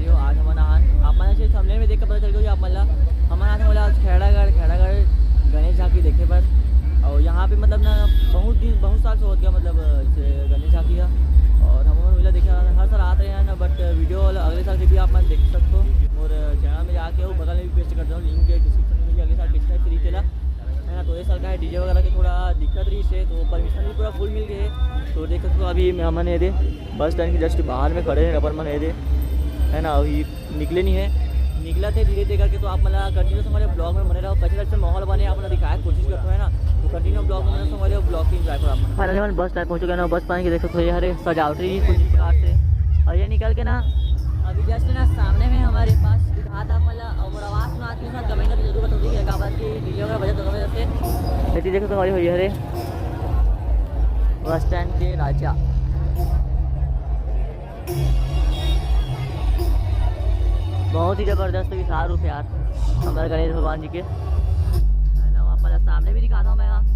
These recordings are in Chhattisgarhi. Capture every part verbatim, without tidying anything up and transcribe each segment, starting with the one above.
तो आज हमन आन, आप मन से थंबनेल में देख के पता चल गया आप मन ला, हमन आन वाला आज खैरागढ़, खैरागढ़ गणेश झांकी देखे बर। और यहाँ पे मतलब ना बहुत दिन, बहुत साल से होत गया, मतलब से गणेश झांकी है। और हम मन मेला देखे हर साल आते हैं ना, बट वीडियो वाला अगले साल के भी आप मन देख सकते हो। और चैनल में जाके वो बगल में भी पेस्ट कर दो, लिंक के डिस्क्रिप्शन में भी अगले साल पिछले फ्री चला है ना। तो ये साल का है डीजे वगैरह की थोड़ा दिक्कत रही से, तो परमिशन भी पूरा फुल मिल गए है। तो देख सकते हो अभी मैं, हमन ये दे बस स्टैंड के जस्ट बाहर में खड़े हैं, अपन मन ये दे है ना, अभी निकले नहीं है, निकला थे धीरे धीरे करके। तो आप मतलब कंटिन्यू हमारे ब्लॉग में बने रहो, कैसे कैसे माहौल बने आप मतलब दिखाए कोशिश करते हैं ना। तो कंटिन्यू ब्लॉग में हमारे ब्लॉग की एंजॉय करो आप। फाइनली हम बस स्टैंड पहुंच चुके हैं ना, बस पानी की देख सकते हो ये हरे सजावटी कुछ प्रकार से। और ये निकल के ना अभी जस्ट ना सामने में हमारे पास दिखाता मतलब और आवाज़ सुना के साथ कमेंट करके जरूर बताओ, ठीक है, काबर की डीजे वगैरह बजा तो कमेंट करके। ये देख सकते हो हमारी हुई हरे बस स्टैंड के राजा। बहुत ही जबरदस्त विशाल रूप है यार हमारे गणेश भगवान जी के, है ना। वहाँ पर सामने भी दिखाता हूँ मैं यहाँ।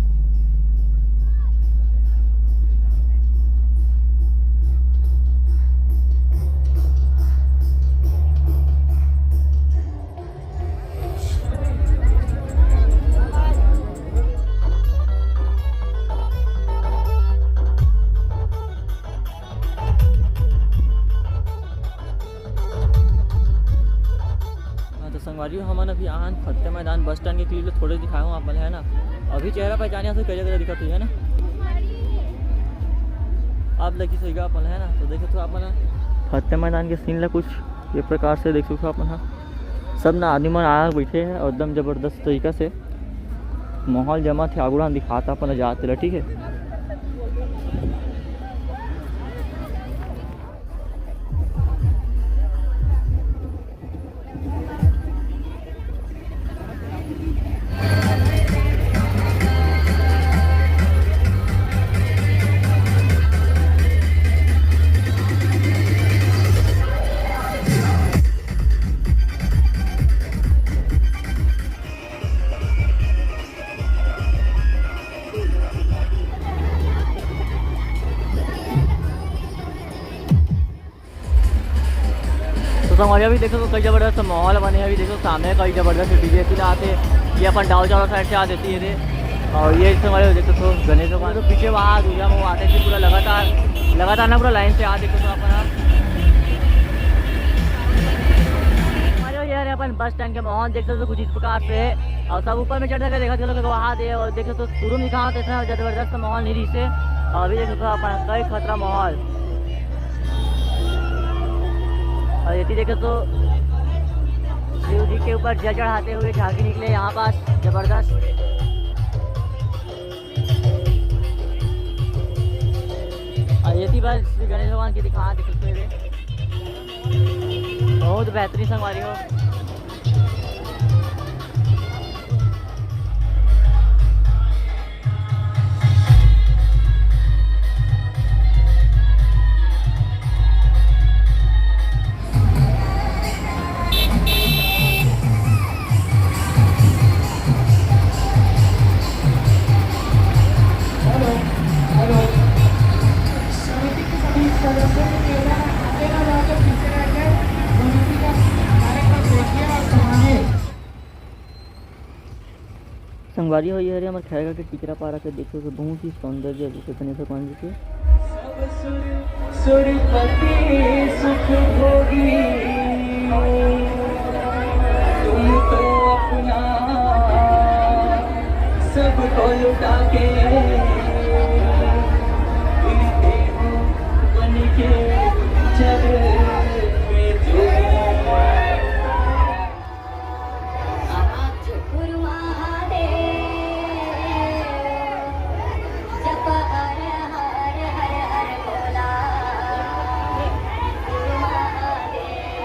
हाँ, तो संगवारी हो, हमन अभी आन फतेह मैदान बस स्टैंड के क्लिप ल थोड़े दिखाए हूँ आप मन ल, है ना। अभी चेहरा पहचाने से करिया करिया दिखत हुई, है ना। आप लगी सही का अपन ल, है ना। तो देखे तो आप मन ह फतेह मैदान के सीन ला कुछ ये प्रकार से देख सकते हो अपन ह। सब ना आदमी मन आया बैठे हैं और एकदम जबरदस्त तरीका से माहौल जमा थे। आगू डाहन दिखाता अपन जात ला, ठीक है। तो संगवारी अभी देखो तो कई जबरदस्त माहौल बने, अभी देखो सामने कई जबरदस्त डीजे फिर आते, ये अपन डाउन चारों साइड से आ देती है रे। और ये संगवारी देखो तो गणेश भगवान तो पीछे वहाँ दुर्गा वो आते थे पूरा लगातार, लगातार ना पूरा लाइन से आ देखो तो अपन। अरे यार अपन बस स्टैंड के माहौल देख सकते हो कुछ इस प्रकार से है। और सब ऊपर में चढ़ के देखा चलो वहाँ दे और देख सकते हो शुरू में कहाँ इतना जबरदस्त माहौल नहीं रही से। और अभी देख सकते हो अपन कई खतरा माहौल। और ये देखे तो शिव जी के ऊपर जल चढ़ाते हुए झांकी निकले यहाँ पास जबरदस्त। और ये थी बस श्री गणेश भगवान की दिखा दिखते हुए बहुत बेहतरीन संगवारी हो। संगवारी हो, ये हरे हमर खैरा के टिकरा पारा के देखो तो बहुत ही सौंदर्य जैसे गणेश भगवान जी के। सुरपति सुख भोगी, तुम तो अपना सबको लुटा के फिरते हो बन के जग में जो। गुरु महादेव, जप हर हर हर हर भोला। गुरु महादेव।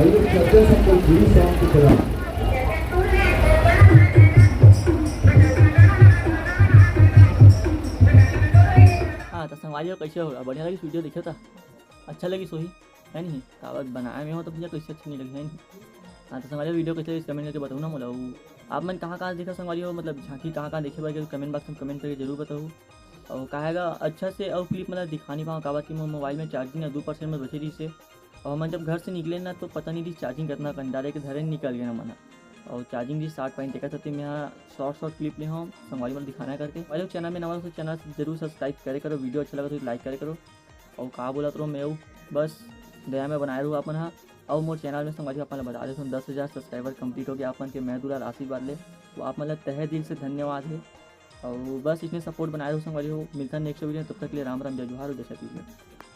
चर्चा संकुल पूरी शांति प्रदान। हाँ, तो संगवारी हो, कैसे हो? बढ़िया लगिस वीडियो, देखे था, अच्छा लगिस होही, है नहीं? काबर बनाए में हो तो भैया, कैसे अच्छा नहीं लगे, है नहीं? हाँ, तो संगवारी हो, वीडियो कैसे लगिस, कमेंट करके बताओ ना मोला। अउ आप मन कहाँ कहाँ देखा संगवारी हो, मतलब झांकी कहाँ कहाँ देखे बर, कमेंट बॉक्स में कमेंट करके जरूर बताओ। और कहेगा अच्छा से और क्लिप मतलब दिखा नहीं पाऊँ, काबर कि मोर मोबाइल में चार्जिंग है दो परसेंट में बचे रही से। और हमन जब घर से निकले ना, तो पता नहीं रही चार्जिंग कितना कन, डायरेक्ट धरे निकल गए हमन। और चार्जिंग भी साठ पॉइंट देखा था, तो मैं शॉर्ट शॉर्ट क्लिप ले हूँ संगवारी मन दिखाना करके। भाई लोग, चैनल में नवा हो तो चैनल जरूर सब्सक्राइब करे करो, वीडियो अच्छा लगा तो लाइक करे करो। और का बोलत रहो मैं, बस दया में बनाए रहू अपन हा। और मोर चैनल में संगवारी हो, अपन ला बता देथों, दस हज़ार सब्सक्राइबर कंप्लीट हो गया अपन के। मैं दुलार आशीर्वाद ले, तो आप मन ला तहे दिल से धन्यवाद है। और बस इसने सपोर्ट बनाए रहू संगवारी हो। मिलता नेक्स्ट वीडियो में, तब तक के लिए राम राम, जय जोहार और जय छत्तीसगढ़।